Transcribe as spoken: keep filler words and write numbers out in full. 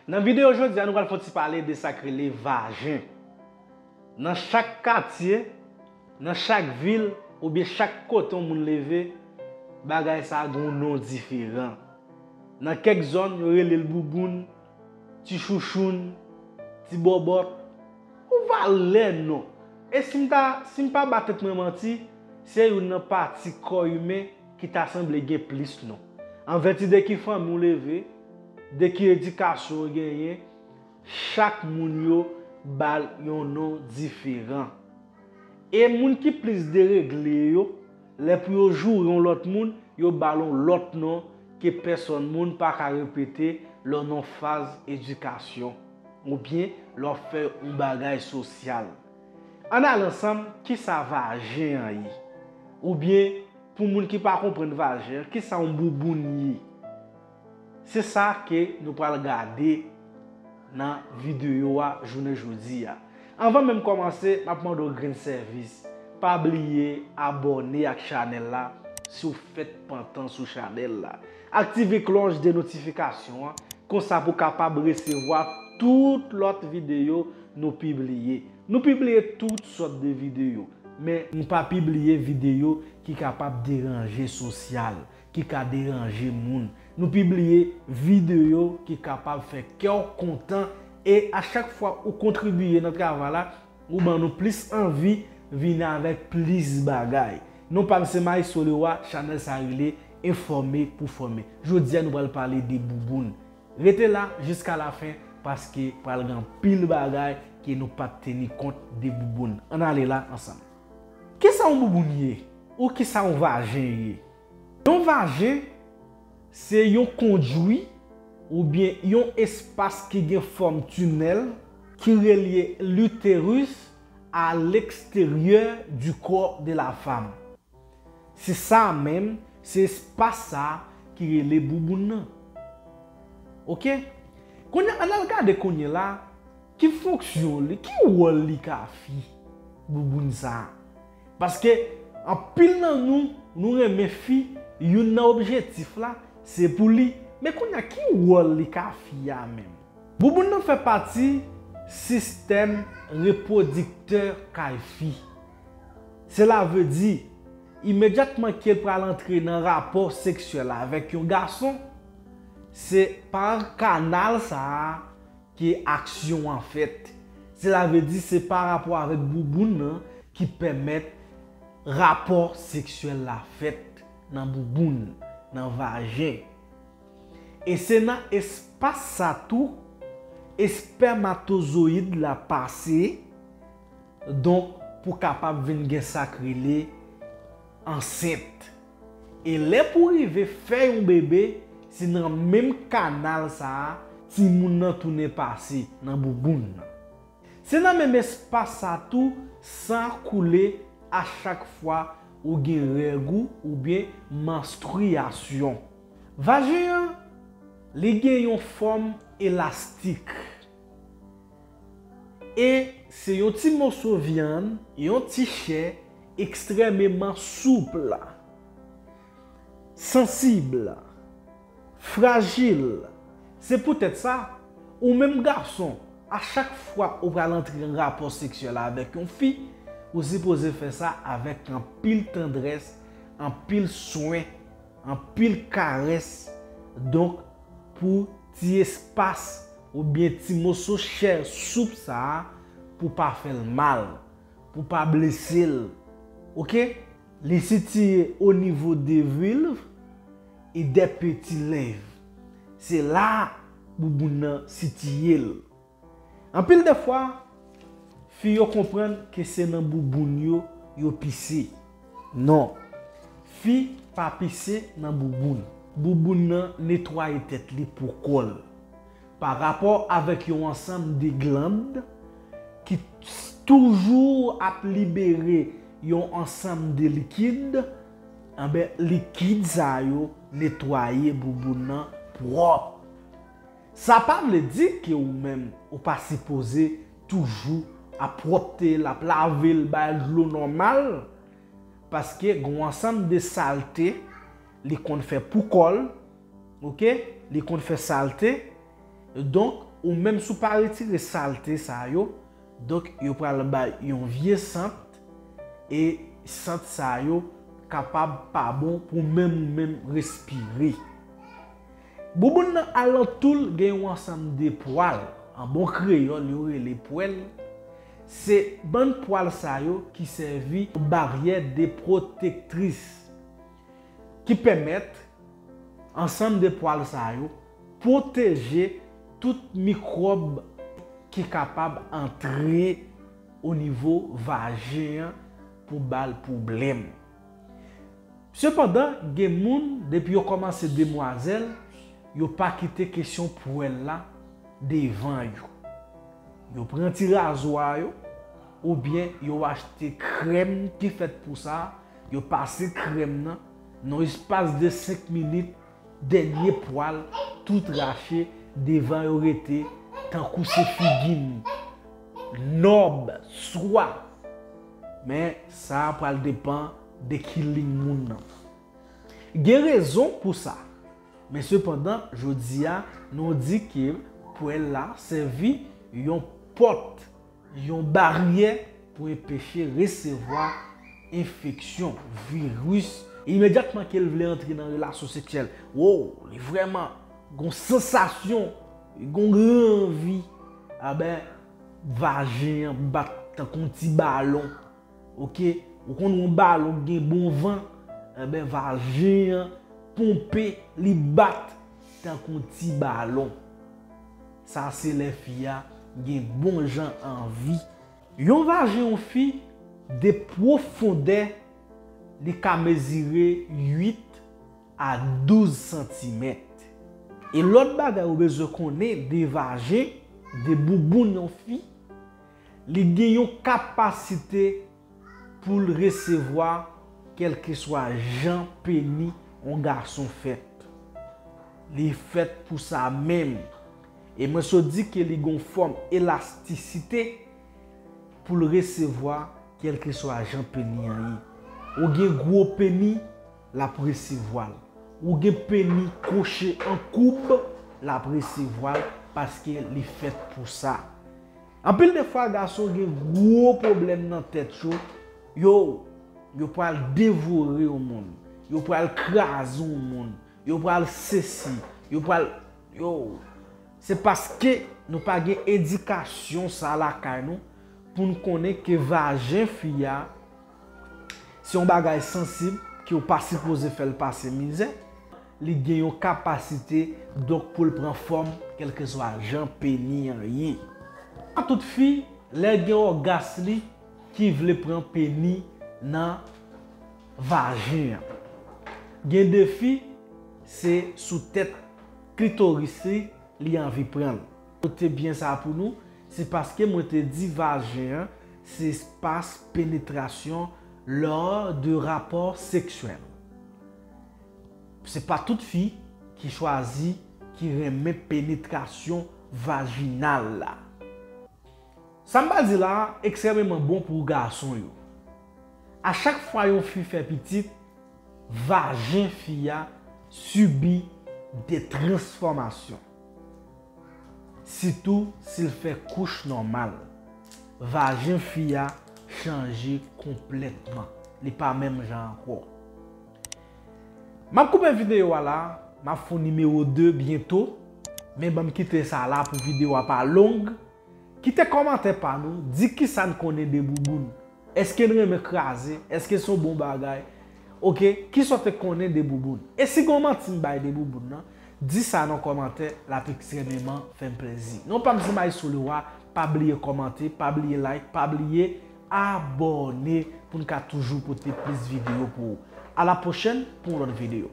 Nan videyo jodi a, nou pral fè yon ti pale de sa k rele vajen. Nan chak katye, nan chak vil, oubyen chak kote yon moun leve, bagay sa a gen yon non diferan. Nan kèk zòn, yo rele l bouboun, ti chouchoun, ti bòbòt, yon valè non. E si m ta, si m pa ba tèt mwen manti, se youn nan pati kò imen ki ta sanble gen plis non. An vèti de ki fanmi w leve, de ki edikasyon w genyen, chak moun yo ba l yon non diferan. E moun ki plis deregle yo, lè pou yo joure yon lòt moun, yo ba l yon lòt non ke pèsòn moun pa ka repete lè w nan faz edikasyon, oubyen lè w ap fè yon bagay sosyal. Ann ale ansanm, kisa vajen an ye? Oubyen, pou moun ki pa konprann vajen an, kisa yon bouboun ye? Se sa ke nou pral gade nan videyo a jounen jodi a. Anvan menm kòmanse, m ap mande w grenn sèvis. Pa bliye abòne ak chanèl la si w fèt pantan sou chanèl la. Aktive klòch de notifikasyon an, konsa pou w kapab resevwa tout lòt videyo nou pibliye. Nou pibliye tout sòt de videyo, men nou pa pibliye videyo ki kapab deranje sosyal, ki ka deranje moun. Nou pibliye videyo ki kapab fè kè w kontan, e a chak fwa ou kontribiye nan travay la, ou ban nou plis anvi vini avèk plis bagay. Non pa m se Maestro Leroy, chanèl sa rele Enfòme pou Fòme. Jodi a, nou pral pale de bouboun. Rete la jiska lafen, paske pral gen anpil bagay ke nou pa t teni kont de bouboun. Ann ale la ansanm. Kisa yon bouboun ye? Ou kisa yon vajen ye? Yon vajen se yon kondwi oubyen yon espas ki gen fòm tinèl ki relye l'utérus à l'extérieur du corps de la femme. Se sa menm, se espas sa a ki rele bouboun nan. Oke? Kounye a, ann al gade kounye la, ki fonksyon li, ki wòl li ka fi bouboun sa a? Paske anpil nan nou, nou renmen fi, youn nan objektif la, se pou li. Men kounye a, ki wòl li ka fi a menm? Bouboun nan fè pati sistèm repwodiktè kay fi. Sela vle di, imedyatman ke l pral antre nan rapò seksyèl avèk yon gason, se pa kanal sa a ke aksyon an fèt. Sela vle di se pa rapò avèk bouboun nan ki pèmèt rapò seksyèl la fèt nan bouboun, nan vajen. E se nan espas sa tou espèmatozoyid la pase, donk pou kapab vin gen sa k rele ansent. E lè pou rive fè yon bebe, se nan menm kanal sa a timoun nan tounen pase nan bouboun nan. Se nan menm espas sa tou san koule a chak fwa ou gen règ ou oubyen manstriyasyon. Vajen an, li gen yon fòm elastik. E se yon ti moso vyann, yon ti chè ekstrèmeman soup, sansib, frajil. Se poutèt sa, ou menm gason, a chak fwa ou pral antre an rapò seksyèl avèk yon fi, ou sipoze fè sa avèk anpil tandrès, anpil swen, anpil karès. Donk, pou ti espas oubyen ti moso chè soup sa a, pou pa fè l mal, pou pa blese l. Oke? Li sitiye o nivo de vulve e de peti lèv. Se la bouboun nan sitiye l. Anpil de fwa, fi yo konprann ke se nan bouboun yo, yo pise. Non, fi pa pise nan bouboun. Bouboun nan netwaye tèt li pou kò l. Pa rapò avèk yon ansanm de glann ki toujou ap libere yon ansanm de likid, anben, likid sa yo netwaye bouboun nan pwòp. Sa pa vle di ke ou menm, ou pa sipoze toujou ap pwòpte l, ap lave l, bay l dlo nòmal, paske gen yon ansanm de salte li konn fè pou kò l, oke? Li konn fè salte. Donk, Ou menm si w pa retire salte sa yo, donk yo pral bay yon vye sant, e sant sa yo kapab pa bon pou menm ou menm respire. Bouboun nan alantou l gen yon ansanm de pwal, an bon kreyòl yo rele pwèl. Se bann pwal sa yo ki sèvi baryè de pwotektris, ki pèmèt ansanm de pwal sa yo pwoteje tout mikwòb ki kapab antre o nivo vajen an pou ba l pwoblèm. Sepandan, gen moun, depi yo kòmanse demwazèl, yo pa kite kesyon pwèl la devan yo. Yo pran ti razwa yo, oubyen yo achte krèm ki fèt pou sa, yo pase krèm nan, nan espas de senk minit, dènye pwal tou rache, devan yo rete tankou se figi m. Nòb, swa. Men sa pral depann de ki liy moun nan. Gen rezon pou sa. Men sepandan, jodi a, nou di ke pwèl la sèvi yon pòt, yon baryè pou enpeche resevwa enfeksyon, viris. Imedyatman ke l vle antre nan relasyon seksyèl, wow, li vrèman gon sansasyon, gon gran anvi. Aben, vajen an bat tankou yon ti balon. Oke, ou konn yon balon ki gen bon van, enben vajen an ponpe, li bat tankou yon ti balon. Sa se lè fi a gen bon jan anvi. Yon vajen yon fi de pwofondè, li ka mezire uit a douz santimèt. E lòt bagay ou bezwen konnen de vajen, de bouboun yon fi, li gen yon kapasite pou l resevwa kèlkeswa jan peni yon gason fèt. Li fèt pou sa menm. E mwen sot di ke li gon fòm elastisite pou l resevwa kèlkeswa jan peni an ye. Ou gen gwo peni, l ap resevwa l. Ou gen peni kwoche an koub, l ap resevwa l paske li fèt pou sa. Anpil de fwa, gason gen gwo pwoblèm nan tèt yo. Yo, yo pral devore yon moun. Yo pral kraze yon moun. Yo pral sesi. Yo pral, yo. Se paske nou pa gen edikasyon sa lakay nou pou n konnen ke vajen fi a se yon bagay sansib ke w pa sipoze fè l pase mizè. Li gen yon kapasite, donk, pou l pran fòm, kèlkeswa jan peni an ye. Pa tout fi, lè gen ògas li, ki vle pran peni nan vajen an. Gen de fi, se sou tèt klitoris li, li anvi pran l. Note byen sa pou nou, se paske mwen te di vajen an se espas penetrasyon lò de rapò seksyèl. Se pa tout fi ki chwazi, ki renmen penetrasyon vajinal la. Sa m pral di la a ekstrèmeman bon pou gason yo. A chak fwa yon fi fè pitit, vajen fi a sibi de transfòmasyon. Sitou si l fè kouch nòmal, vajen fi a chanje konplètman. Li pa menm jan ankò. M ap koupe videyo a la, m ap fè yon nimewo de byento, men ban m kite sa la pou videyo a pa long. Kite kòmantè pa nou, di kisa n konnen de bouboun. Èske n renmen kraze? Èske se yon bon bagay? Oke, kisa w te konnen de bouboun? E si gen yon manti m bay de bouboun nan, di sa nan kòmantè, l ap ekstrèmeman fè m plezi. Non pa m se Maestro Leroy, pa bliye kòmante, pa bliye like, pa bliye abòne pou n ka toujou pote plis videyo pou ou. A la pwochèn pou yon lòt videyo.